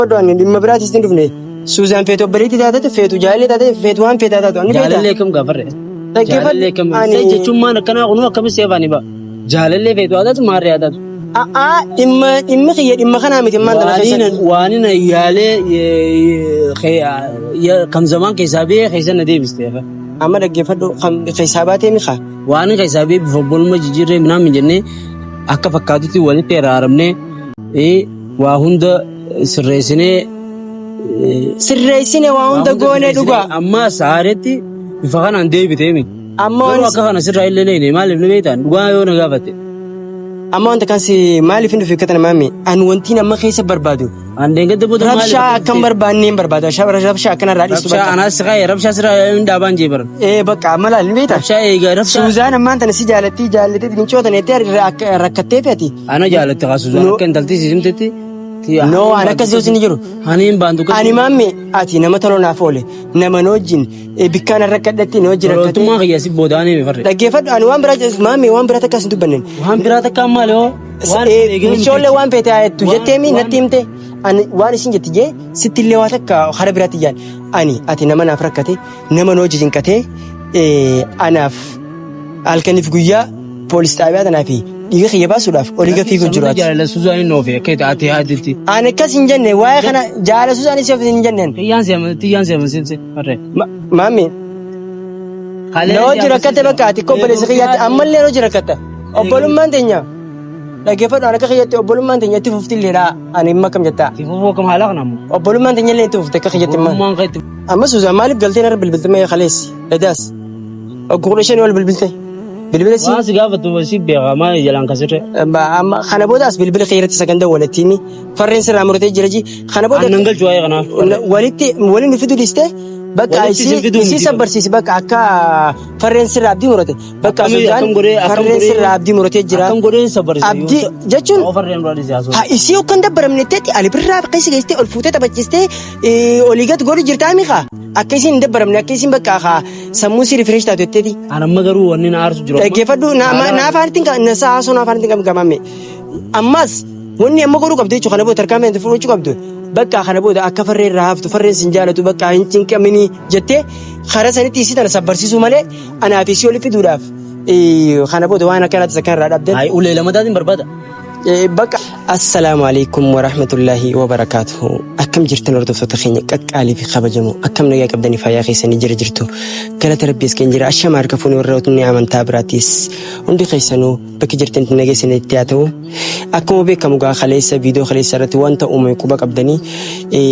Dhaggeeffadhu ani dhimma biraatis hin dhufne. Suuzaan feetu obboleettii taate feetu jaalallee taate feetu waan feetaa taatu ani beektaa. Jaalallee kam gaafarre? Dhaggeeffadhu Jaalallee kam? ani Sai jechuun maan akkanaa kunuu akkamitti seefaan hiba? Jaalallee feetu haa taatu maarree haa taatu. A'aa dhimma dhimmi kiyya dhimma kanaa miti ammaan tana Waaniin keessatti. waaniin yaalee kam zamaan keessaa ba'ee keessa na deebiste. Amma dhaggeeffadhu kan keessaa baatee mikaa. Waaniin keessaa ba'ee bifa obbolummaa jijjiirree minaan jennee akka fakkaatutti walitti araaramnee waa hunda sirreessinee Sirreessine waa hunda goone dhugaa. Amma saaretti bifa kanaan deebitee mi. Amma Garuu waan akka kana sirraa illee leene maaliif ni beektan dhugaa yoo na gaafatte. Amma wanta kan si maaliif hin dhufe akkatana maami? Ani wantiin amma keessa barbaadu. An deengedda booda maaliif Rabshaa akkam barbaannee hin barbaadu. Rabshaa akkanarraa dhiistu Rabshaa bakka. anaas ka'e rabshaa sirraa hin dhaabaan jee bara. Ee bakka amma laal ni beektaa? Rabshaa eegaa rabshaa. Suuzaan ammaan tana si jaalattii jaallatee mincoo tana jettee rakkattee feeti. Ana jaalatte kaa Suuzaan No. akka intalti si himtetti. No an akkas hin jiru. Haniin baantu Ani maammi ati nama tola naaf oole nama na wajjin bikkaan rakkadhatti na wajjin rakkate. Toltummaa kiyya si boodaanii mi farre. Dhaggeeffadhu ani waan biraa maammi waan biraa takka hin dubbanne. Waan biraa takka maali hoo? Waan isin eegee Michoollee waan feete haa jettu Waan- jetteemi waan- natti himte ani waan isin jetti jee sitti illee waa takka hara biraatti jaan ani ati nama naaf rakkate nama na wajji cinqatee anaaf halkaniif guyyaa poolis xaabiyaa tanaa fi dhiiga kiyya baasuudhaaf olii gad fiiguu jiru ati. Jaalala Suzaan hin oofe akka itti ati haatitti. Ani akkas hin jenne waa'ee kana jaalala Suzaan si hin jenneen. Tiyyaan si amansiise tiyyaan si amansiise farre. Maammi na hojii rakkatte bakka ati akka obboleessa kiyyaatti ammallee na hojii rakkatta. Obbolummaan teenya dhaggeeffadhu ani akka kiyyatti obbolummaan teenya itti fufti illeedha ani imma akkam jettaa. Itti fufuu akkam haala kana ammoo. Obbolummaan teenya illee itti fufte akka kiyyatti imma. Obbolummaan kan itti Amma Suzaan maaliif galtee narra bilbilte mee kaleessi edaas oggu 15 ol bilbilte bilbila si Waan si gaafatu si beeka maal jalaan kasirre. Amma kana booda as bilbila kee irratti sagantaa walitti himi farreen sirraa muratee jira ji kana booda Aannan galchu waa'ee kanaaf. Walitti waliin nu fiduu dhiiste bakka Walitti isii isin fiduu isii miti. sabbarsiisi bakka akka farreen sirraa abdii murate bakka Akkamii- Suzaan akkam godhee- akkam farreen godhee- sirraa abdii muratee jira Akkam godhee sabbarsiisa. Abdii jechuun Yoo farreen dura dhiisee haasoo. Ha isii akka hin dabbaramnettetti ali birraa keessa geessitee ol fuutee taphachiistee olii gad godhu jirtaa mikaa akka isiin hin dabbaramne akka isiin bakka haa sammuu isii rifresh taatu jetteeti. An amma garuu wanni na aarsu jiru. amma- Dhaggeeffadhu na na afaanitti na haasoo na afaanitti hin qabamame. Ammas wanni amma godhuu qabdu jechuudha kana booda tarkaanfii ati fudhachuu qabdu bakka kana booda akka farree irraa haftu farreen sin jaalatu bakka hin cinqaminii jettee karaa sanitti isii tana sabbarsiisuu malee anaa fi isii oli fiduudhaaf kana booda waan akkanaatti sakkan irraa dhabde. Ay ulee lamataatiin barbaada. Bakka Assalaamu alaikum warahmatullaahi wabarakaatuhu. Akkam jirtan hordoftoota keenya qaqqaalii fi kabajamoo akkam nagaa qabdanii fayyaa keessanii jira jirtu. Galata Rabbii as keenya jira. Ashama harka fuunee warrootni amantaa biraatis hundi keessanuu bakki jirtanitti nageessanitti haa ta'u. Akkuma beekamu gaa kaleessa viidiyoo kaleessa irratti wanta uumame quba qabdanii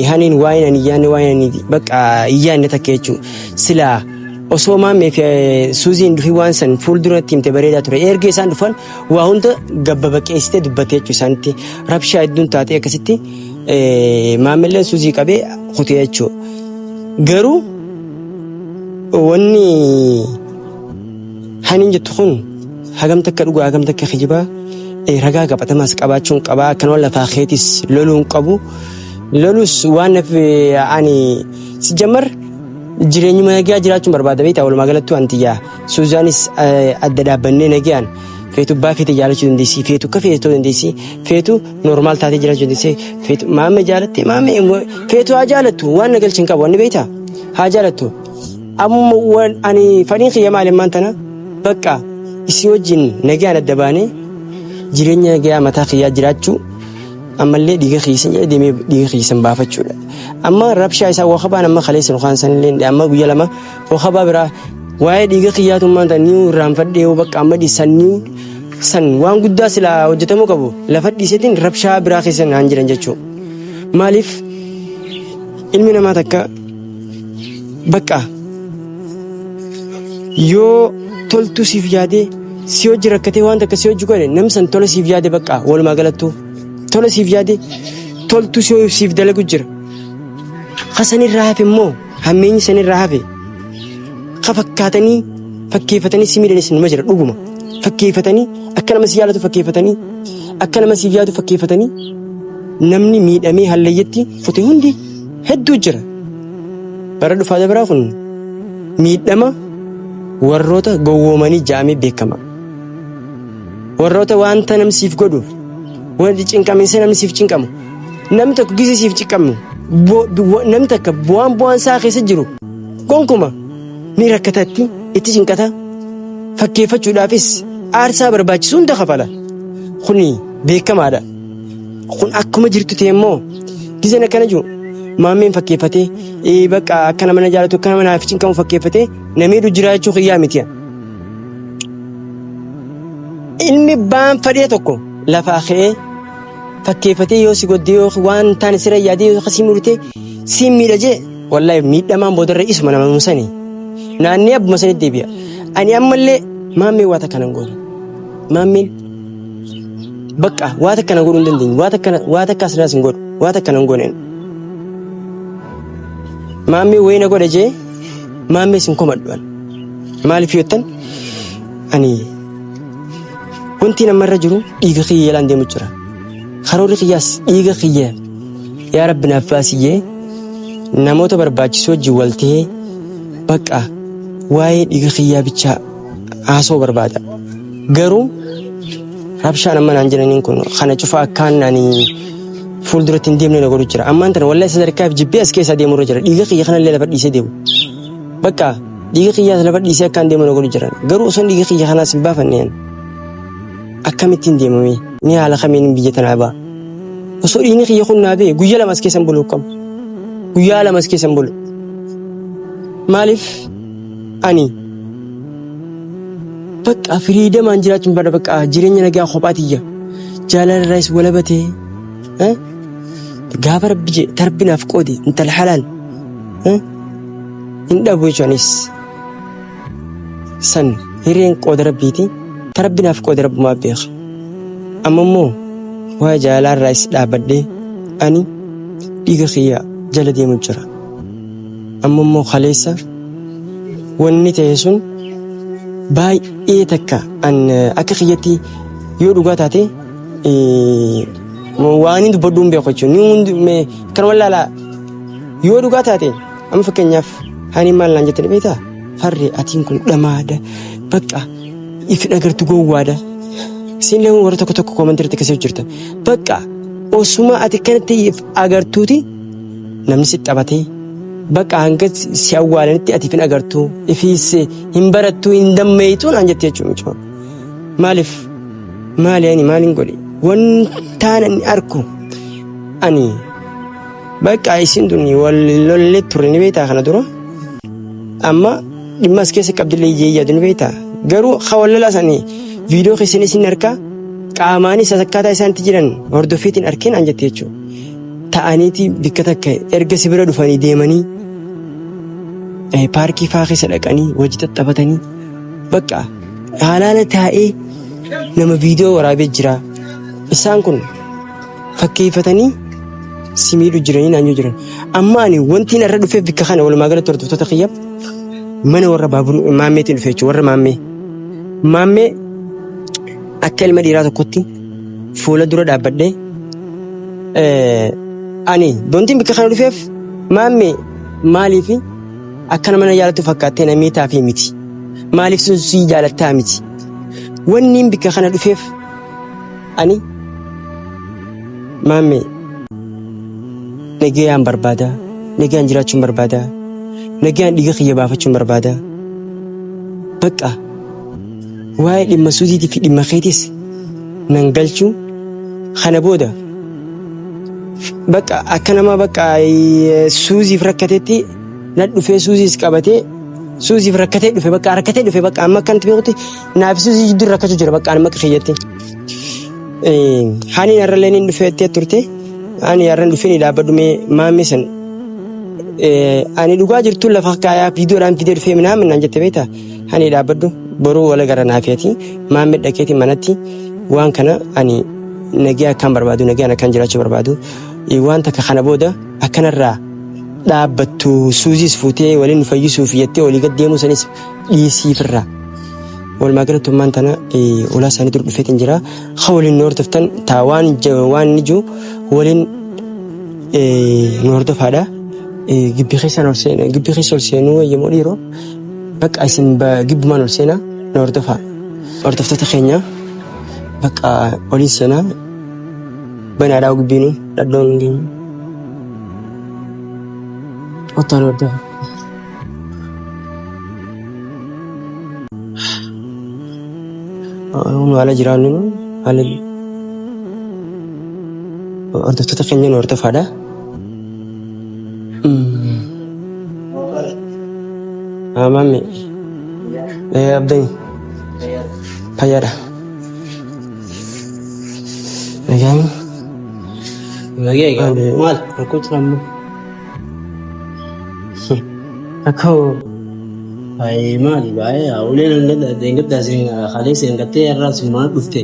haniin waa'een ani yaanne waa'een ani bakka hin yaanne takka jechuudha. Silaa osoo maammee fi suuziin dhufii waan san fuulduratti himte bareedaa ture. Erga isaan dhufan waa hunda gabbabaqeessitee dubbatte jechuudha isaanitti. Rabshaa hedduun taatee akkasitti maamilleen suuzii qabee kutee jechuudha. Garuu wanni haniin jettu kun hagam takka dhugaa hagam takka kijibaa ragaa qabatamaas qabaachuun qabaa akkanuma lafaa keetis loluun qabu. Lolus waan ani si jammar jireenyuma nagaa jiraachuun barbaada beektaa walumaa galattuu anti yaa Suuzaanis adda dhaabbannee nagayaan feetu abbaa feete jaalachuu dandeessi feetu akka feete ta'uu dandeessi feetu normaal taatee jiraachuu dandeessi feetu maame jaalatte maame feetu haa jaalattu waan na galchin qabu wanni beektaa haa jaalattu amma waan ani fadhiin kiyya maali ammaan tana bakka isii wajjin nagayaan adda baanee jireenya nagayaa mataa kiyyaa jiraachuu ammallee dhiiga keessan jedhee deemee dhiiga keessan baafachuudha. Amma rabshaa isaa wakabaan amma kaleessa nu kaansan illee amma guyya lama wakabaa biraa waa'ee dhiiga kiyyaatummaan tan ni irraanfadhee bakka amma dhiisan ni san waan guddaa silaa hojjetamuu qabu lafa dhiiseetiin rabshaa biraa keessa naan jiran jechuudha. Maaliif ilmi namaa takka bakka yoo toltuu siif yaadee si hojii rakkatee waan takka si hojii godhe nam san tola siif yaade bakka walumaa galattuu tola siif yaade toltuu si siif dalagu jira. Ka sanirraa hafe immoo hammeenyi sanirraa hafe ka fakkaatanii fakkeeffatanii si miidhanis numa jira dhuguma. Fakkeeffatanii akka nama si jaalatu fakkeeffatanii akka nama siif yaadu fakkeeffatanii namni miidhamee hallayyatti fute hundi hedduu jira. Bara dhufaa dabaraa kun miidhama warroota gowwoomanii ja'amee beekama. Warroota wanta namni siif godhu wanti cinqamiinsa namni siif cinqamu Namni tokko gizee siif ciqqamu namni takka bu'aan bu'aan isaa keessa jiru gonkuma ni rakkatatti itti cinqata fakkeeffachuudhaafis aarsaa barbaachisu hunda kafala. Kuni beekamaadha. Kun akkuma jirtu ta'e immoo gizeen akkana jiru maammeen fakkeeffatee bakka akka nama na jaalatu akka nama naaf cinqamu fakkeeffatee na miidhu jira jechuu kiyyaa miti. Ilmi baan fadhee tokko lafaa ka'ee fakkeeffatee yoo si goddee yoo waan hin taane sirra yaadee yoo akkasii murtee si miidha jee wallaahi miidhamaan boodarra isuma nama sani naannee abbuma sanitti deebi'a. Ani ammallee maammee waa takka nan goone. Maammeen bakka waa takka na godhuu hin dandeenye waa takka waa takka asirraas hin godhu waa takka nan goone. Maammee wayii na godha jee maammee sin komadhu ani. Maaliif yoottan ani wanti namarra jiru dhiiga kiyya jalaan deemu jira. Karoorri kiyyaas dhiiga kiyya yaa rabbi naaf baasiyyee namoota barbaachisoo wajjin wal ta'ee bakka waa'ee dhiiga kiyyaa bichaa haasoo barbaada. Garuu rabshaan amma naan jedhaniin kun kana cufa akkaan ani fuulduratti hin deemne na godhu jira. Ammaan tana wallahi sadarkaaf jibbee as keessaa deemurra jira. Dhiiga kiyya kanallee lafa dhiisee deemu. Bakka dhiiga kiyyaas lafa dhiisee akkaan deemu na godhu jira. Garuu osoo dhiiga kiyya kanaas hin baafanne akkamittiin deemame ni haala kamiin biyya tanaa ba'a. Osoo dhiigni kiyya kun naa ba'e guyyaa lama as keessan bulu qabu. Guyyaa lama as keessan bulu. Maaliif ani bakka firiidamaan jiraachuun barbaada bakka jireenya nagaa kophaa tiyya jaalala irraas walabatee gaafa rabbi jee tarbi naaf qoode intala halaal hin dhabu jechuunis san hireen qooda rabbiiti tarbi naaf qoode rabbumaa beeka. Amma immoo waa'ee jaalalaa irraas dhaabbadhee ani dhiiga kiyya jala deemu jira. Amma immoo kaleessa wanni ta'e sun baay'ee takka an akka kiyyatti yoo dhugaa taate waan hin dubbadhu hin beeku jechuudha. Ni hundi kan wallaalaa yoo dhugaa taate amma fakkeenyaaf hani maal naan jettanii beektaa? Farree atiin kun dhamaadha bakka ifin agartu gowwaadha. Isin warra tokko tokko koomantii irratti akkasii jirtan. Bakka osuma ati kanatti agartuuti namni si taphatee bakka hanga si awwaalanitti ati ifin agartuu ifiis hin barattuu hin dammeeytuu naan jette jechuudha mucaan. Maaliif maali ani maaliin godhe wantaan ani arku ani bakka isin tun wal lollee turre ni beektaa kana dura amma dhimma as keessa qabdillee ijee yaadu ni beektaa garuu hawallala sanii viidiyoo keessan isin harkaa qaamaanis akkaataa isaan itti jiran hordoffiitiin arkeen an jette jechuudha. Ta'aniiti bikka takka erga si bira dhufanii deemanii paarkii faa keessa dhaqanii wajji tattaphatanii bakka halaala taa'ee nama viidiyoo waraabee jira. Isaan kun fakkeeffatanii si miidhu jiranii naannoo jiran. Amma ani wanti irra dhufeef bikka kana walumaa galatti hordoftoota kiyya mana warra baabur maammeetiin dhufe jechuudha warra maammee. Maammee akka ilma dhiiraa tokkotti fuula dura dhaabbadhee ani wanti bikka kana dhufeef maammee maaliif akka nama na jaalatu fakkaattee na miitaafi miti. Maaliif sun si jaalattaa miti. Wanni bikka kana dhufeef ani maammee nagayaan barbaada. Nagayaan jiraachuun barbaada. Nagayaan dhiiga kiyya baafachuun barbaada. Bakka waa'ee dhimma suuziitii fi dhimma keetis nan galchu kana booda bakka akka nama bakka suuziif rakkatetti na dhufee suuziis qabatee suuziif rakkatee dhufe bakka rakkatee dhufe bakka amma akkanatti beekutti naaf suuzii jidduu rakkachuu jira bakka amma akka kiyyatti. Hani har'allee ni dhufee itti turte ani har'an dhufee ni dhaabbadhu mee maammee san ani dhugaa jirtu lafa kaayaa viidiyoodhaan fidee dhufee minaamin naan jette beektaa hani dhaabbadhu boruu wala gara naafeeti maammee dhaqeeti manatti waan kana ani nagaa akkaan barbaadu nagaan akkaan jiraachuu barbaadu waan takka kana booda akkanarraa dhaabbattu suuziis fuutee waliin fayyisuuf jettee olii gad deemuu sanis dhiisiifirraa. Walumaa galatti ummaan tana ulaa isaanii dur dhufeetiin jira. Ha waliin nu hordoftan taa waan waan inni jiru waliin nu hordofaadha. Gibbii keessaan ol seena gibbii keessa ol seenuu wayyamoo dhiiroo bakka isin gibbumaan ol seenaa nu hordofaa. Hordoftoota keenya bakka oliin seenaa. Banaadhaa gubbiinu dhadhoon hin geenye. Ottaan hordofa. Nu haala jiraannu haala hordoftoota keenya nu hordofaadha. Maammi abdani fayyaadha. Nagaan. Nagee egaa maal rakkoo jira ammoo? Rakkoo Baay'ee maali baay'ee uleen deengaddaa isin kalee isin gattee irraa isin maal dhufte?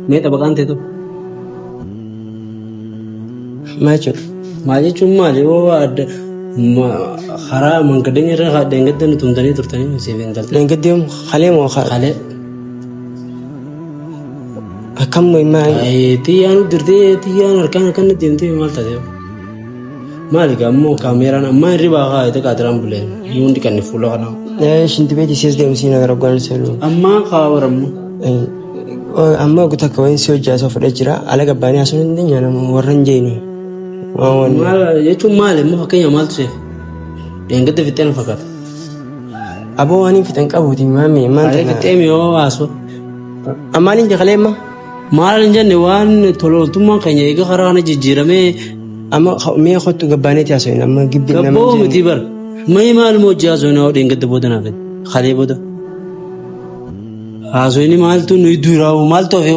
Mee xabaqaan ta'e tokko. Maal jechuudha? Maal jechuun maali yoo adda karaa mangadeenya irra deengadda nu tumtanii turtanii siif hin talte. Deengaddee kalee moo kalee? Akkam maal? Xiyyaan dirtee xiyyaan harkaan akkan deemtee maal taate? Maali gaa ammoo kaameeraan ammaa hirribaa haa itti qaatiraan bulee hundi kan fuula kanaa. Shinti beeti sees deemsii nagara gwaan seelu. Ammaa kaa warammu. Amma guta akka wayin si hojjaa isa fudhee jira ala gabbaanii haasoo hin dandeenye nama warra hin jeeni. Maal jechuun maali immoo fakkeenya maaltu seef? Dheengadda fixxee na fakkaata. Aboo waan hin fixan qabuuti maami maal Kalee fixxee mi yoo haasoo. Ammaan hin jakalee amma. Maal hin jenne waan tolooltummaan keenya eega karaa kana jijjiiramee Amma mee kottu gabbaaneeti haasoo amma gibbi nama gabboo miti bar. Mee maal moo hojii haasoo naa dheengadda booda naaf kalee booda. Haasoo maaltu nuyi duraa maaltu hafee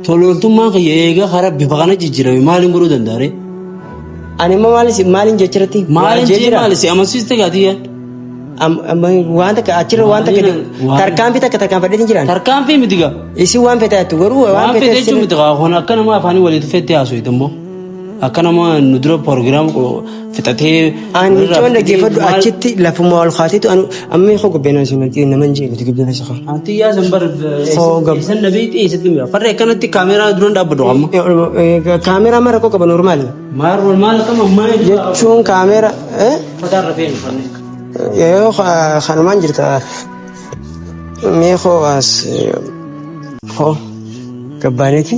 tolooltummaan kiyya eega karaa bifa kana jijjiirame maaliin godhuu danda'a ree? Ani immoo maaliin jechirratti? Maaliin jee maali si amansiiste gaatiyyaa? Waan takka achirra waan takka tarkaanfii takka tarkaanfadheetiin jiraan. Tarkaanfii miti gaa. Isin waan feetaattu garuu waan Waan fedhe jechuun miti gaa kun akka nama afaanii walii tufeetti haasofte immoo. Akka nama nu dura proogiraam fixatee. Ani micoon dhaggeeffadhu achitti lafuma ol kaateetu anu amma koo gabbeenaa isin hojii nama hin jeeqatu gidduu keessa koo. Anti yaa san bar Koo gab- eessan na beekti eessatti mi'a. Farra akkanatti kaameeraa duran dhaabbatu amma. Kaameeraa mara koo qaba normaali. Maal maal akkam ammaa Jechuun kaameeraa Uffata irra feenu uffanne. Yoo kanumaan jirta mee koo as koo gabbaaneeti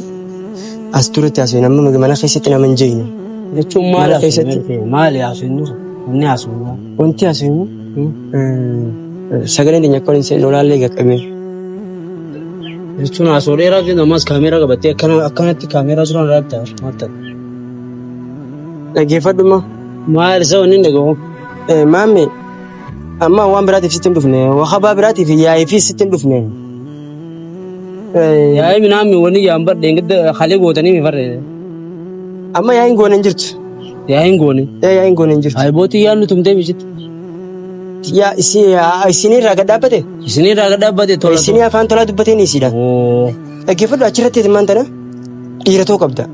as duratti as nama mana keessatti nama hin jeeynu. Jechuun maal Mana keessatti? Maali haasofnu? Inni haasofnu. Wanti haasofnu sagaleen teenya akka waliin seenu olaallee qaqqabee. Jechuun haasoo dheeraa fi ammas kaameeraa qabattee akkanatti kaameeraa suuraan irraa maal ta'a? Dhaggeeffadhuma. Maal isa wanni hin dhagahu? Maamme amma waan biraatiif sitti hin dhufne wakabaa biraatiif yaa'ii fi sitti hin dhufne. Yaa'ii minaammi wanni yaan bar dheengadda kalee gootanii mi farre. Amma yaa'iin goone hin jirtu. Yaa'iin goone. Yaa'iin goone hin jirtu. Aybootii yaan nu tumtee misitti. Yaa isinirraa gad dhaabbate. Isinirraa gad dhaabbate tola. Isinii afaan tolaa dubbateen isiidha. Dhaggeeffadhu achirratti maan tana dhiira ta'uu qabda.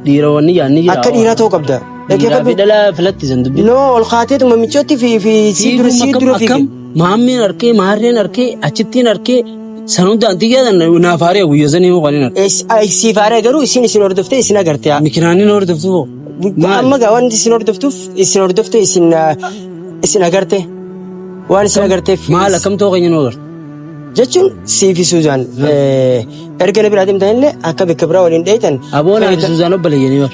Dhiira wanni yaanni jira. Akka dhiiraa ta'uu qabda. Dhiiraa fi dhalaa filattisan dubbii. No ol kaateetuma miccootti fi fi sii dura sii dura fiige. Akkam maammeen arkee maarreen arkee achittiin arkee san hunda anti yaadan naaf haaree guyyaa sanii hoo kanin arkee. Siif haaree garuu isin isin hordoftee isin agarte. Mikinaaniin hordoftu hoo. Amma gaa wanti isin hordoftuuf isin hordoftee isin isin agarte. Waan isin agarteef. Maal akkam ta'uu keenya nu agarte. Jechuun sii fi Suuzaan erga na biraa deemtan illee akka bakka biraa waliin dheeytan. Aboo naa fi Suuzaan obboleeyyanii bar.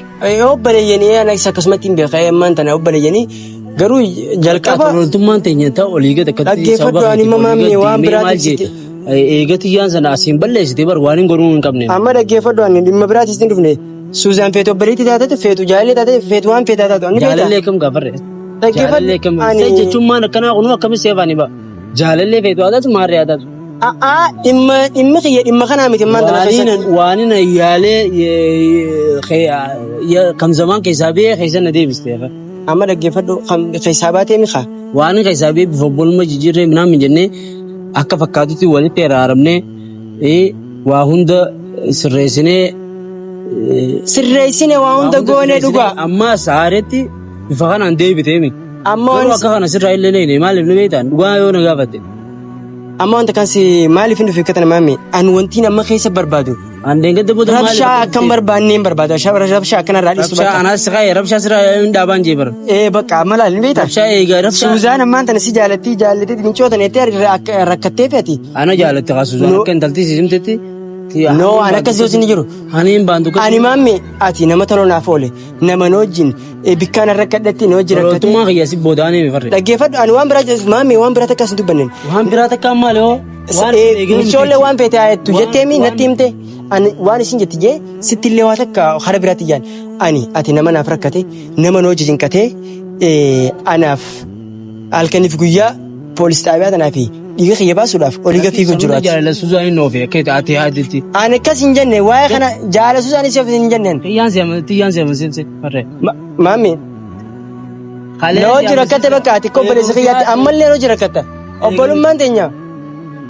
Obboleeyyanii anas akkasumatti hin beeka ammaan tana obboleeyyanii garuu jalqaba. Loltummaan teenya ta'u olii gad akkatti Dhaggeeffadhu ani immoo maamni waan biraatiif sitti. Eega tiyyaan sana asiin balleessite bar waan hin godhuu hin qabne. Amma dhaggeeffadhu ani dhimma biraatiif hin dhufne. Suuzaan feetu obboleettii taate feetu jaalallee taate feetu waan feetaa taatu ani beekta. Jaalallee kam gaafarre? Dhaggeeffadhu Jaalallee kam? ani. Jechuun maan akkanaa kunuu akkamitti seefaani ba'a? Jaalallee feetu haa taatu maarree haa taatu. A'aa dhimma dhimmi kiyya dhimma kanaa miti ammaan tana keessatti. Waaniin yaalee kam zamaan keessaa ba'ee keessa na deebiste. Amma dhaggeeffadhu kan keessaa baatee mikaa. Waan keessaa ba'ee bifa obbolummaa jijjiirree minaamin jennee akka fakkaatutti walitti araaramnee waa hunda sirreessinee. Sirreessine waa hunda goonee dhugaa. Ammaas haaretti bifa kanaan deebitee mi. Amma Garuu waan akka kana sirraa illee leeyne maaliif ni beektaan dhugaa yoo na gaafatte. Amma wanta kan si maaliif hin dhufe katana maami an wantiin amma keessa barbaadu. An deengedda booda maaliif Rabshaa akkam barbaannee hin barbaadu rabshaa akkanarraa dhiisu Rabshaa bakka. anaas kaa'e rabshaa sirraa hin dhaabaan jee bara. Ee bakka amma laal ni beektaa. Rabshaa eegaa rabshaa. Suuzaan ammaan tana si jaalattii jaallatee mincoo tana jettee rakkattee feeti. Ana jaalatte kaa Suuzaan akka intalti si simtetti. No, ani akkas yoo isin jiru. Haniin baantu. Ani maamme ati nama toloo naaf oole nama na wajjin bikkaan irra kadhatti na wajjin rakkatee. Tolootummaa kiyya si boodaanii mi farre. Dhaggeeffadhu ani waan biraa maamme waan biraa takka sin dubbannen. Waan biraa takka maali hoo? Waan Michoollee waan feete haayattu jetteemi natti himte ani waan isin jetti jee sitti illee waa takka hara biraatti jaan ani ati nama naaf rakkate nama na wajjin cinqatee anaaf halkaniif guyyaa poolis xaabiyaa tanaa fi dhiiga kiyya baasuudhaaf olii gafii kun jiraatu. Jaalala Suzaan hin oofe akka ati haatitti. Ani akkas hin jenne waa'ee kana jaalala Suzaan isii of hin jenneen. Xiyyaan si xiyyaan si amansiise farre. Maammi na hojii rakkate bakka ati obboleessa kiyyaatti ammallee na hojii rakkatta. Obbolummaan teenya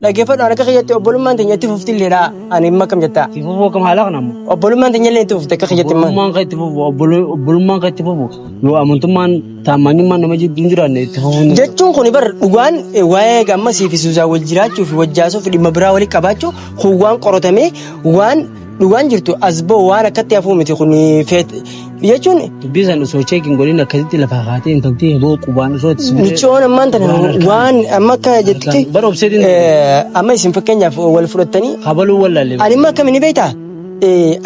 dhaggeeffadhu ani akka kiyyatti obbolummaan teenya itti fufti illeedha ani imma akkam jettaa. Itti fufuu akkam haala kana ammoo. Obbolummaan teenya illee itti fufte akka kiyyatti imma. Obbolummaan kan itti fufu obbolummaan kan itti fufu yoo amantummaan taammaanyummaan nama jidduu hin jiraanne itti fufuu hin danda'u. Jechuun kun bar dhugaan waa'ee gammasii fi suuzaa wal jiraachuu fi wajjaasuu fi dhimma biraa walii qabaachuu kun waan qoratamee waan dhugaan jirtu as ba'u waan akkatti hafuu miti kun feet jechuun Dubbii san osoo cheek hin godhin akkasitti lafaa kaatee intaltii heboo qubaan osoo itti sibilee michoon ammaan tana waan harkaan waan amma akka jettutti bara obseetiin amma isin fakkeenyaaf wal fudhattanii kabaluu wallaalle. ani immoo akkamiin ni beektaa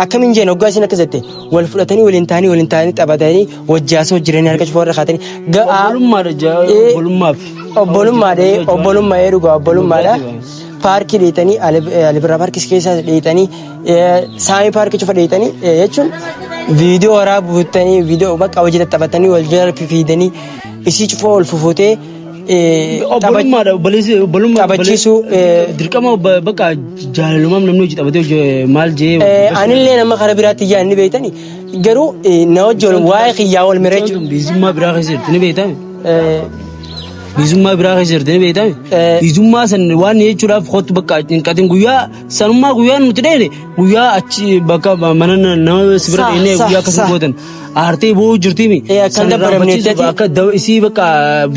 akkamiin jeen hoggaa isin akka jette wal fudhatanii waliin ta'anii taphatanii wajjaasoo jiranii harka cufoo irra kaatanii Obbolummaadha obbolummaaf. Obbolummaadha obbolummaa dhugaa obbolummaadha. Paarkii dheetanii Alibirraa paarkii keessa dheetanii saamii paarkii cufa dheetanii jechuun viidiyoo waraabuutanii viidiyoo bakka hojii taphatanii wal jala fiidanii isii cufoo ol fufuutee Obbolummaadha obboleessi obbolummaa taphachiisuu dirqama bakka jaalalumaaf namni hojii taphatee maal jee. Anillee nama karaa biraatti ijaan ni beektani garuu na wajjin waa'ee kiyyaa wal mireechuu. Biizummaa biraa keessa jirti ni beektami. Biizummaa biraa keessa jirti ni beektami. Biizummaa san waan jechuudhaaf kottu bakka cinqatin guyyaa sanummaa guyyaa nuti dheene guyyaa achi bakka mana nama si bira dheenee guyyaa akkasuma gootan aartee boo'uu jirtiimi. Akka hin dabbaramne jettee Akka isii bakka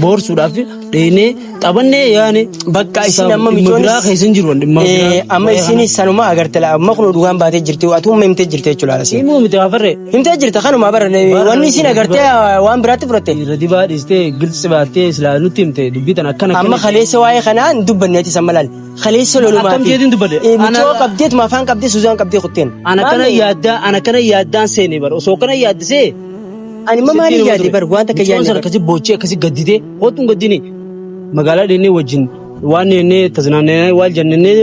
boorsuudhaaf dheenee taphannee yaane. Bakka isin amma Dhimma michoonis biraa keessa hin jiru dhimma biraa. Amma isin sanuma agarte laa amma kun dhugaan baatee jirti atu amma himtee jirti jechuudha laala. Himuu miti afarre. Himtee jirta kanuma bara wanni isin agartee waan biraatti fudhatte. Irra dibaa dhiistee gilsi baattee silaa nutti himte dubbii tana akkana Amma kaleessa waa'ee kanaa hin dubbanne ati samma laal. Kaleessa lolumaa Akkam jeetiin dubbadhe? Michoo qabdeetuma afaan qabdee Suzaan qabdee kutteen. Ana kana yaaddaa ana kana yaaddaan seene bara osoo kana yaaddisee. Ani immoo maaliif yaadde bar waan takka Michoon yaadne sana bar. akkasii boochee akkasii gadditee kootu hin gaddine magaalaa deemnee wajjin waan deemnee tasnaannee waan jennee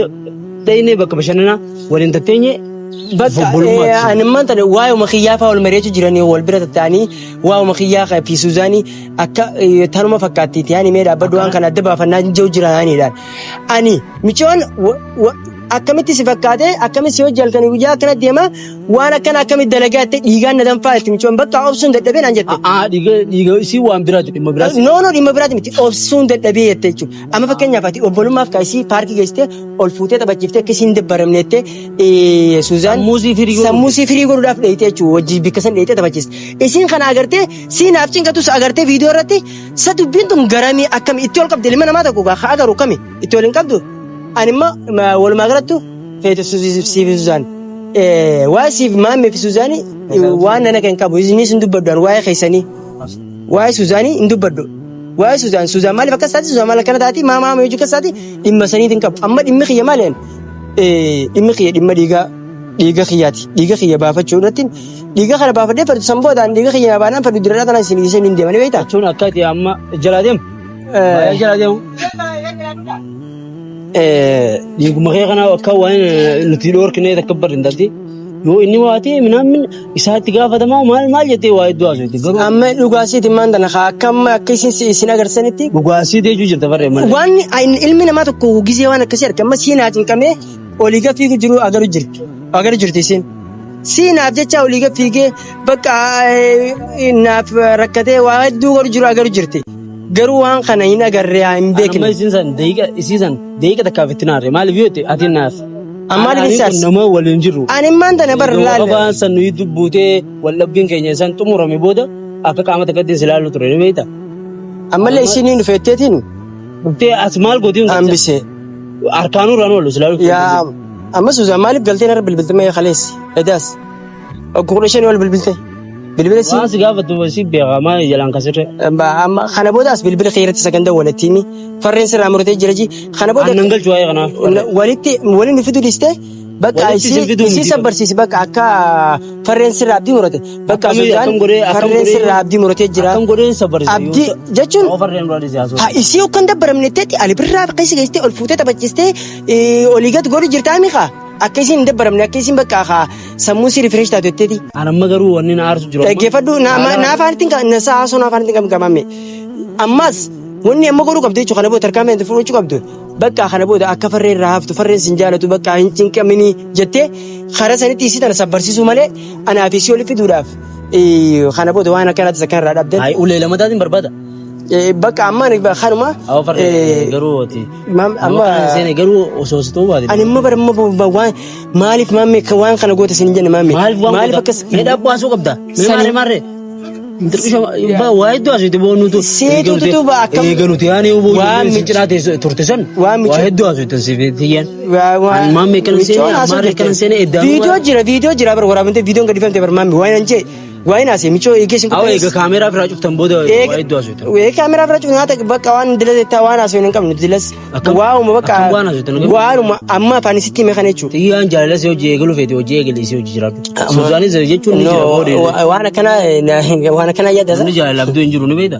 deemnee bakka bashannanaa waliin tatteenye Bakka obbolummaatti. ani immoo tana waa'uma kiyyaa fa'aa wal mari'achuu jiranii wal bira tatta'anii waa'uma kiyyaa fi Suuzaanii akka tanuma fakkaatti yaani mee dhaabbadhu waan kana adda baafannaa jiru jiraniidhaan. Ani michoon akkamitti si fakkaate akkamitti si hojii halkanii guyyaa akkana deema waan akkana akkamitti dalagaa jettee dhiigaan na danfaa jetti michoon bakka obsuun dadhabee naan jette. Aa dhiiga dhiiga isii waan biraati dhimma biraati. No no dhimma biraati miti obsuun dadhabee jette jechuudha. Amma fakkeenyaaf ati obbolummaaf ka isii paarkii geessitee ol fuutee taphachiiftee akka isiin dabbaramne jettee Suuzaan Sammuu isii firii godhuuf. sammuu isii firii godhuudhaaf dheeyitee jechuudha wajjin bikka san dheeyitee taphachiiste. Isiin kana agartee sii naaf cinqatus agartee viidiyoo irratti sa dubbiin tun garamii akkami itti ol qabde ilma namaa tokko gaa agaru kami itti ol hin qabdu. Ani immoo walumaa galattu feete siif Suzaan. Waa siif maammee fi Suzaanii waan nana kan qabu isinis hin dubbaddu ani waa'ee keessanii. Waa'ee Suzaanii hin dubbaddu. Waa'ee Suzaan Suzaan maaliif akkas taati Suzaan maal akkana taati maa maa hojii akkas taati dhimma saniitiin qabu. Amma dhimmi kiyya maali dhimmi kiyya dhimma dhiigaa dhiiga kiyyaati. Dhiiga kiyya baafachuu irratti dhiiga kana baafadhee fadhu san boodaan dhiiga kiyya baanaan fadhu diraadhaa tanaan isin isin hin deemanii beektaa? Jechuun akka ati amma jalaa deemu. Baay'ee jalaa deemu. Dhiiguma kee kana akka waan nuti dhoorkinee takka barri hin taate. Yoo inni waa ta'e minaamin isaatti gaafatamaa maal maal jettee waa hedduu haasofte. Garuu Amma dhugaasiiti maan tana haa akka amma akka isin isin agarsiisanitti dhugaasii deejuu jirta barree malee. waan ilmi namaa tokko gisee waan akkasii arga amma siinaa cinqamee olii gad fiigu jiru agaru jirti agaru jirti isin. Siinaaf jecha olii gad fiigee bakka naaf rakkatee waa hedduu godhu jiru agaru jirti. Garuu waan kana hin agarre haa hin Amma beekne. isin san daqiiqa isii san daqiiqa takkaaf itti naarre maaliif yoo ta'e ati naaf. Amma maaliif Ani hin kun saarse? nama waliin jirru. Ani immaan tana bar Yeroo laal. qabaan san nuyi dubbuutee waldhabbiin keenya isaan xumurame booda akka qaama takkatti si ilaallu ture ni beekta. Ammallee isiin hin dhufeetteetiin Dhuftee as maal gootiin hambise. Harkaanuu irraan oolu si ilaalu. Yaa amma Suuzaan maaliif galtee narra bilbilte mee kaleessi? Edaas. Oggu 15 ol bilbilte. Bilbila si Waan si gaafatu si beekaa maal jalaan kasirre. Amma kana booda as bilbila kee irratti sagantaa walitti himi. Farreen sirraa muratee jira ji. Kana booda Aannan galchu waa'ee kanaa. walitti waliin nu fiduu dhiistee Bakka Walitti isin isii fiduu isii miti. sabbarsiisi bakka akka farreen sirraa abdii murate. Bakka Akkamiin- Suzaan akkam godhee- akkam farreen godhee- sirraa abdii muratee jira. Akkam godheen sabbarsiisa? Abdii jechuun Yoo farreen dura dhiisee haasoo. ha isii ukkan dabbaramne teetti ali birraa keessa geessitee ol fuutee taphachiistee olii gad godhu jirtaa mikaa akka isiin hin dabbaramne akka isiin bakka haa sammuu isii rifresh taatu jetteeti. An amma garuu wanni na aarsu jiru. amma- Dhaggeeffadhu na afaanitti na haasoo na afaanitti hin qabamne. Ammas wanni amma godhuu qabdu jechuudha kana booda tarkaanfii fudhachuu qabdu. Bakka kana booda akka farreen irraa haftu farreen sin jaalatu bakka hin cinqaminii jettee karaa sanitti isii tana sabbarsiisuu malee anaa fi isii oli fiduudhaaf kana booda waan akkanaatis akka irraa dhabdan. Hayi ulee lamataatiin barbaada. Bakka amma ani kanuma Awwa farree garuu ati. Amma Seene garuu osoo si ta'uu baate. Ani amma bara amma waan maaliif maammee waan kana goota sin jenne maammee. Maaliif waan Maaliif akkas Mee dhaabbu haasoo qabda. Mee maarree maarree. Waa hedduu haasofte boonnuutu. Seetuutu akkam. Eegaluuti yaani Waan si cinaa teessu turte sun. Waan Waa hedduu haasofte si tiyyaan. Waan Maammee kana seene maarree kana seene eddaa. Viidiyoo jira viidiyoo jira bara waraabamtee viidiyoon gadhiifamte bara maammee waan hin jee waan haasee michoo eegee sin Awwa eega kaameeraa biraa cuftan booda waa hedduu haasofte. Ee kaameeraa biraa cuftan haata bakka waan dilas waan haasofne hin qabnu dilas. Waanuma bakka Akkam waan haasofte hin qabnu. Waanuma amma afaan isitti hime kana jechuudha. Tiyyaan jaalala si hojii eegaluu feete hojii eegalee si hojii jiraatu. Suzaanis jechuun ni jira booda. Waan akkanaa waan akkanaa yaadda. Namni jaalala abduu hin jiru ni beekta.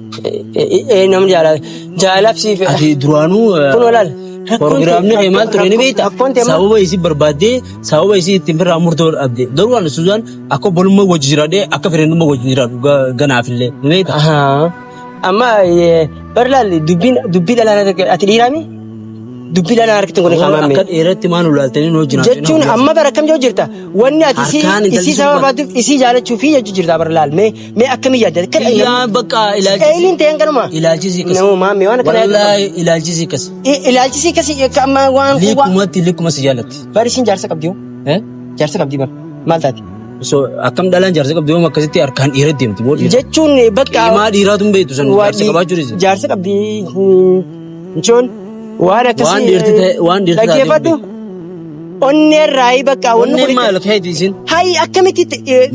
Namni jaalala jaalalaaf siif. Ati duraanuu. Kun olaal. Proogiraamni kee maal ture ni beekta. Sababa isii barbaaddee sababa isii ittiin firraa murtoo dhabde. Garuu ani Suzaan akka obbolummaa wajji jiraadhee akka fireenummaa wajji jiraadhu ganaafillee ni beekta. Amma bar laal dubbiin dubbii dhalaan ati dhiiraami? Dubbii dhalaan harkatti kun kaamaame. Akka dheeratti maal ulaaltanii nu wajjin Jechuun amma bara akkam jiru jirta? Wanni ati isii Harkaan intalli isii sun sababa barbaadduuf isii jaalachuu fi jechuu jirta bara laal mee mee akkamii yaadda? Akka Yaa bakka ilaalchisi. Eeliin ta'een kanuma. Ilaalchisi akkas. Nama maamee waan akkana yaaddu Wallaahi ilaalchisi akkas. Ilaalchisi akkasii akka amma waan Likumatti likuma si jaallatti. Bari isiin jaarsa qabdi hoo? Eh? Jaarsa qabdi bara. Maal taate? So akkam dhalaan jaarsa qabdi yoom akkasitti harkaan dhiira deemti boo dhiira. Jechuun bakka Qiimaa dhiiraatu hin beektu san jaarsa qabaachuu dhiise. Jaarsa qabdi. Jechuun waan akkasii. Waan dhiirti ta'e waan dhiirti taate. Dhaggeeffadhu. Onnee irraa bakka wanni Onneen kun. maal keeti isin? Hayi akkamitti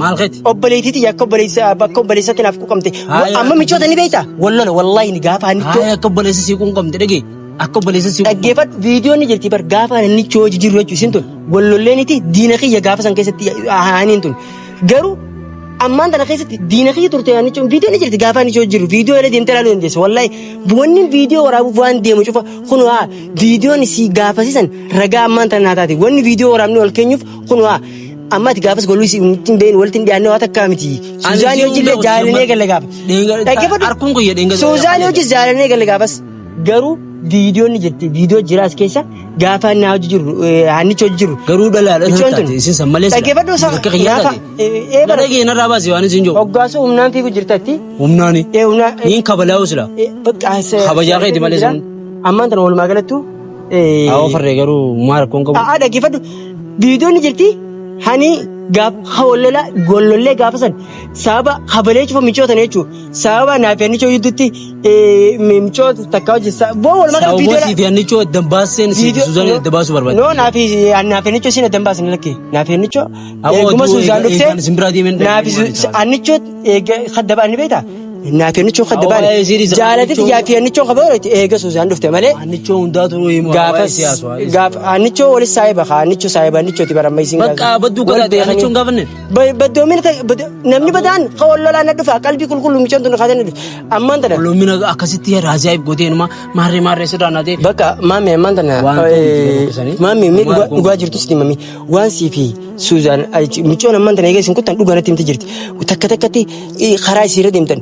Maal keeti? obboleettiiti akka obboleessa bakka obboleessatti naaf quuqamte. Hayi, Amma michoota ni beektaa? Wallola wallaahi ni gaafa hannichoo. Haaya akka obboleessa sii quuqamte dhagee. Akka obboleessa sii quuqamte. Dhaggeeffadhu viidiyoon ni jirti bar gaafa hannichoo hojii jiru jechuun isin tun wallolleeniiti diina kiyya gaafa san keessatti haaniin tun garuu ammaan tana keessatti diina kiyya turte hannichoon viidiyoon ni jirti gaafa hannichoo jiru viidiyoo irra deemtee ilaaluu dandeessa wallaahi wanni viidiyoo waraabuuf waan deemu cufa kun haa viidiyoon si gaafasisan ragaa ammaan tana naa taate wanni viidiyoo waraabni ol keenyuuf kun haa amma ati gaafas goluu si hin beeknu walitti hin dhiyaanne waa takkaa miti Suuzaanii hojii jaalanee galle gaafa dhaggeeffadhu Harkuun kiyya dheenga. Suuzaanii hojii jaalanee galle gaafas garuu viidiyoon ni jirti viidiyoo jira as keessa gaafa naa hojii jiru hannicha hojii jiru. Garuu dhalaadha Michoon tun taate isin san malee. Dhaggeeffadhu sa Bakka kiyya naafa taate. ee bara Dhagee narraa baasi waan isin jiru. hoggaasuu humnaan fiigu jirtatti. Humnaani. Ee humnaa. Niin kabalaa'u sila. Bakka Kabajaa keeti malee sun. Ammaan tana walumaa galattu. Awwa farree garuu maal rakkoon qabu. A'aa dhaggeeffadhu viidiyoon ni jirti hani gaaf wallola gollollee gaafa san sababa habalee cufa michootan jechuudha. Sababa naaf yannichoo gidduutti michoo takka hojii boo walumaa gala Sababa viidiyoo siif yannichoo addan baaseen siif Suzaan adda baasuu barbaade. No naaf naaf yannichoo siin addan baasin lakkee naaf yannichoo Awwa eeguma oduu Suzaan eega- dhuftee eegaan isin biraa deemeen naaf annichoo eega kadda ba'an ni beektaa naaf yannichoo kadda Awwa, ba'an isiin isa jaalatiti annichoo- yaaf yannichoo qabaa eega Suzaan dhufte malee Annichoo hundaatu himu gaafas gaaf annichoo walis saahiba kaa annichoo saahiba annichooti baramma isin Bakka badduu galaate annichoon gaafanne. Baddoomina namni badaan ka wal lolaan na dhufa qalbii qulqulluu michoon tun kaatee na dhufa ammaan tana. Qulqullumina akkasitti raaziyaa gootee numa maarree maarree sirraa naatee. Bakka maami ammaan tana Waan ta'u maami mee dhugaa jirtu sitti mami waan sii fi Suuzaan michoon ammaan tana eega isin kuttan dhugaa natti himte jirti takka takkatti karaa isiirra deemtan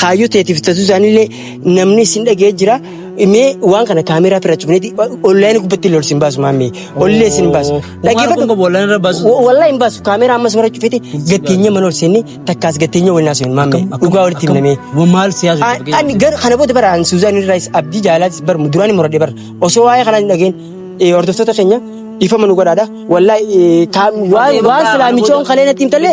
kaayyoo teetiif Suuzaan illee namni isin dhagee jira. Mee waan kana kaameeraa firra cufneeti onlaayinii gubbatti lol sin baasu maammee ollee sin baasu. Dhaggeeffadhu. Wallahi irra baasu. Wallahi hin baasu kaameeraa ammas mara cufeeti gatteenya mana ol seenne takkaas gatteenya waliin haasofne maammee dhugaa walitti himnamee. Maal siyaasa. Ani gar kana booda bara an Suuzaan irraas abdii jaalaatis bar duraan muradhe bar osoo waa'ee kanaa hin dhageen hordoftoota keenya ifama nu godhaadha. Wallahi waan waan silaa michoon kalee natti himtallee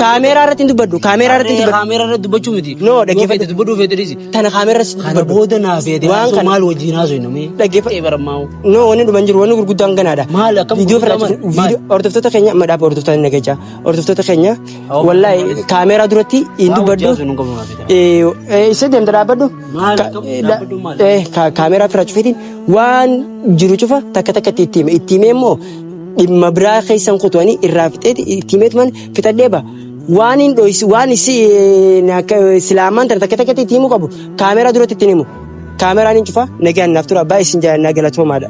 kaameeraa irratti hin dubbadhu kaameeraa irratti hin dubbadhu. Kaameeraa irratti dubbachuu miti. No dhaggeeffadhu. Dubbadhuu feete dhiisi. Tana kaameeraa irratti Kana dubbadhu. booda naa feete Waan haasoo kana- maal wajjin haasoo hin namee. Dhaggeeffadhu. Barammaa'u. No wanni dhuman jiru wanni gurguddaan ganaadha. Maal akkam Viidiyoo gurguddaa firraa maal? Maal? hordoftoota keenya amma dhaaba hordoftoota nagachaa hordoftoota keenya Awwa, wallahi kaameeraa duratti hin Waan dubbadhu. wajjin haasoo hin qabu naa feete. Isa deemta dhaabbadhu. Maal akkam dhaabbadhu maal? Kaameeraa firraa cufeetiin waan jiru cufa takka takkatti itti hime itti hime immoo Dhimma biraa keessan kutuanii irraa fixeeti itti himeetuman fixadhee ba. Waan hin dhoysi waan isi silaamaan tana takka takkatti itti himuu qabu kaameraa duratti ittiin himu. Kaameraan hin cufa, nagaan naaf tura, baay'ee isin jaalannaa, galatoomaadha.